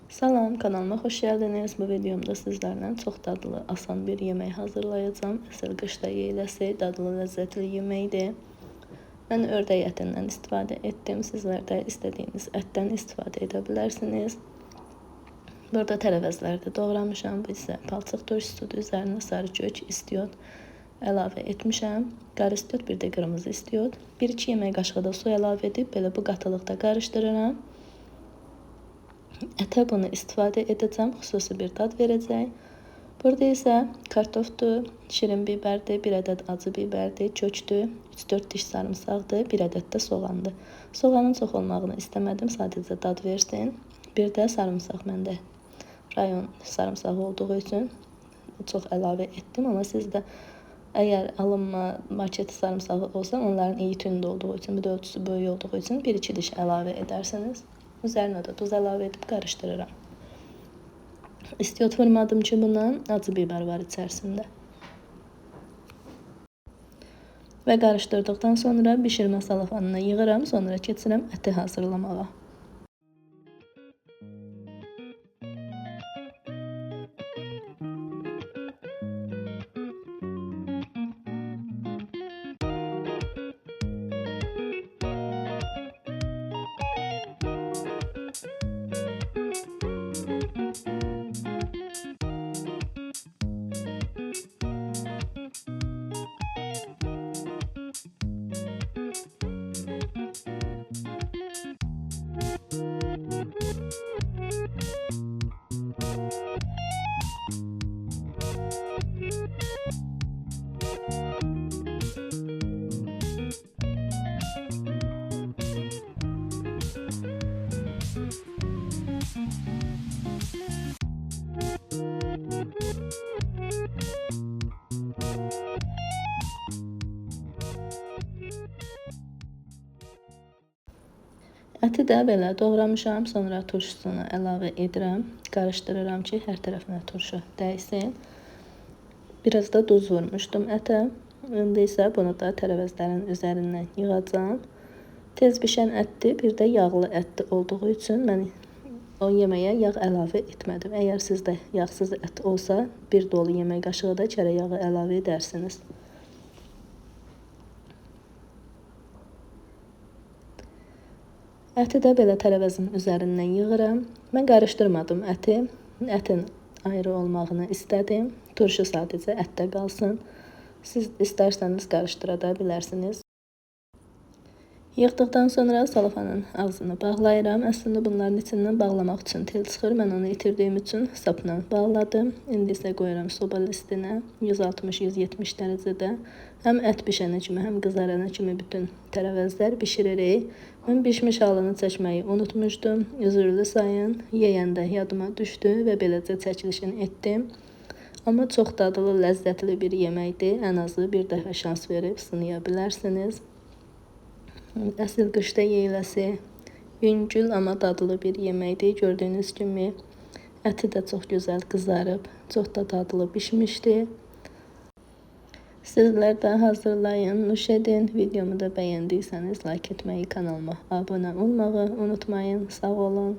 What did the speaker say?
Salam, kanalıma xoş gəldiniz. Bu videomda sizlərlə çox dadlı, asan bir yemək hazırlayacağam. Əsl qışda yeyiləsi, dadlı, ləzzətli yeməkdir. Mən ördək ətindən istifadə etdim. Sizlər də istədiyiniz ətdən istifadə edə bilərsiniz. Burada tərəvəzləri də doğramışam. Bu isə palçıq turşusudur. Üzərinə sarı kök istiot əlavə etmişəm. Qara istiot, bir də qırmızı istiot. 1-2 yemək qaşığı da su əlavə edib belə bu qatılıqda qarışdırıram. Ətə bunu istifadə edəcəm, xüsusi bir dad verəcək. Burada isə kartofdur, şirin biberdir, bir ədəd acı biberdir, kökdür, 3-4 diş sarımsaqdır, bir ədəd də soğandır. Soğanın çox olmağını istəmədim, sadəcə dad versin. Bir də sarımsaq məndə rayon sarımsağı olduğu üçün çox əlavə etdim, amma siz də əgər alınma market sarımsağı olsa, onların iyi tünd olduğu üçün, bir də ölçüsü böyük olduğu üçün 1-2 diş əlavə edərsiniz. Üzərinə də duz əlavə edib qarışdırıram. İstiot vurmadım ki, buna acı biber var içərisində. Və qarışdırdıqdan sonra bişirmə salafanına yığıram, sonra keçirəm əti hazırlamağa. Əti də belə doğramışam, sonra turşusunu əlavə edirəm. Qarışdırıram ki, hər tərəfinə turşu dəysin. Biraz da duz vurmuşdum ətə. İndi isə bunu da tərəvəzlərin üzərindən yığacağam. Tez bişən ətdir, bir də yağlı ətdir olduğu üçün mən o yeməyə yağ əlavə etmədim. Əgər sizdə yağsız ət olsa, bir dolu yemək qaşığı da kərə yağı əlavə edərsiniz. Əti də belə tərəvəzin üzərindən yığıram. Mən qarışdırmadım əti. Ətin ayrı olmağını istədim. Turşu sadəcə ətdə qalsın. Siz istərsəniz qarışdıra da bilərsiniz. Yığdıqdan sonra salafanın ağzını bağlayıram. Əslində bunların içindən bağlamaq üçün tel çıxır. Mən onu itirdiyim üçün sapla bağladım. İndi isə qoyuram soba listinə 160-170 dərəcədə. Həm ət bişənə kimi, həm qızarana kimi bütün tərəvəzlər bişiririk. Mən bişmiş halını çəkməyi unutmuşdum. Üzürlü sayın. Yeyəndə yadıma düşdü və beləcə çəkilişini etdim. Amma çox dadlı, ləzzətli bir yeməkdir. Ən azı bir dəfə şans verib sınaya bilərsiniz. Əsl qışda yeyiləsi, yüngül, amma dadlı bir yeməkdir. Gördüyünüz kimi əti də çox gözəl qızarıb, çox da dadlı bişmişdi. Sizlər də hazırlayın, nuş edin. Videomu da bəyəndiysəniz like etməyi, kanalıma abunə olmağı unutmayın. Sağ olun.